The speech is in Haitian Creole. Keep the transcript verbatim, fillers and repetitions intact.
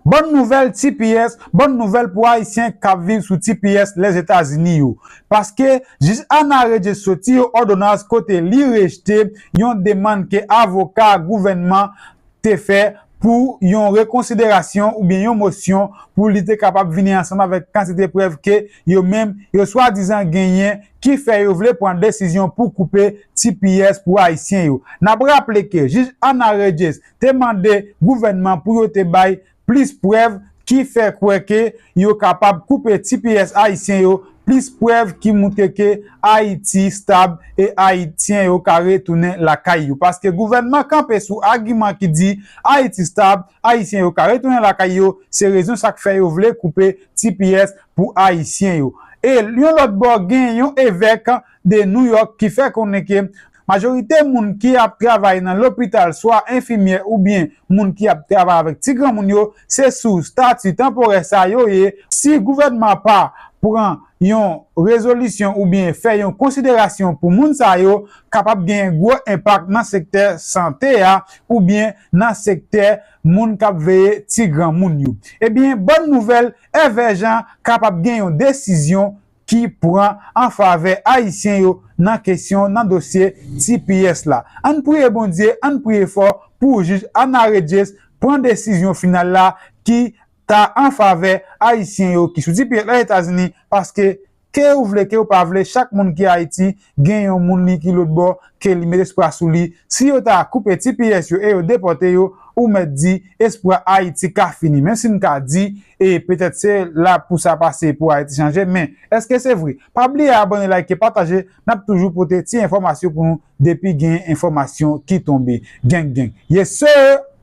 Bòn nouvèl T P S, bòn nouvèl pou Ayisyen k ap viv sou T P S Lèzetazini yo. Paske jij Anna Regis soti yon òdonans kote li rejte yon demann ke avoka gouvènman te fè pou yon rekonsiderasyon oubyen yon mosyon pou li te kapab vini ansanm avèk kantite prèv ke yo menm yo swadizan genyen ki fè yo vle pran desizyon pou koupe T P S pou Ayisyen yo. N ap raple ke jij Anna Regis te mande gouvènman pou yo te bay plis prèv ki fè kwè ke yo kapab koupe T P S ayisyen yo, plis prèv ki moutre ke Ayiti stab e Ayisyen yo ka retounen lakay yo. Paske gouvènman kanpe sou agiman ki di Ayiti stab, Ayisyen yo ka retounen lakay yo, se rezon sa k fè yo vle koupe T P S pou Ayisyen yo. E yon lòt bò, gen yon evèk de New York ki fè konnen ke majorite moun ki ap travay nan lopital, swa enfimyè oubyen moun ki ap travay avèk ti granmoun yo, se sou estati tanporè sa yo ye. Si gouvènman pa pran yon rezolisyon oubyen fè yon konsiderasyon pou moun sa yo, kapab gen gwo enpak nan sektè sante a oubyen nan sektè moun k ap veye ti granmoun yo. Ebyen, bòn nouvèl, Evè Jan kapab gen yon desizyon ki pran an favè Ayisyen yo nan kesyon, nan dosye T P S la. Ann priye Bondye, ann priye fò pou jij Anna Regis pran desizyon final la ki ta an favè Ayisyen yo ki sou T P S Lèzetazini, paske ke ou vle, ke ou pa vle, chak moun ki Ayiti gen yon moun li ki lòt bò ke li met espwa sou li. Si yo ta koupe T P S yo e yo depòte yo, ou mèt di espwa Ayiti ka fini. Menm si n ka di, e petèt se la pou sa pase, pou Ayiti chanje, men èske se vre? Pa bliye abòne, like, pataje, n ap toujou pote ti enfòmasyon pou nou depi gen enfòmasyon ki tonbe. Gang, gang. Yes, sir!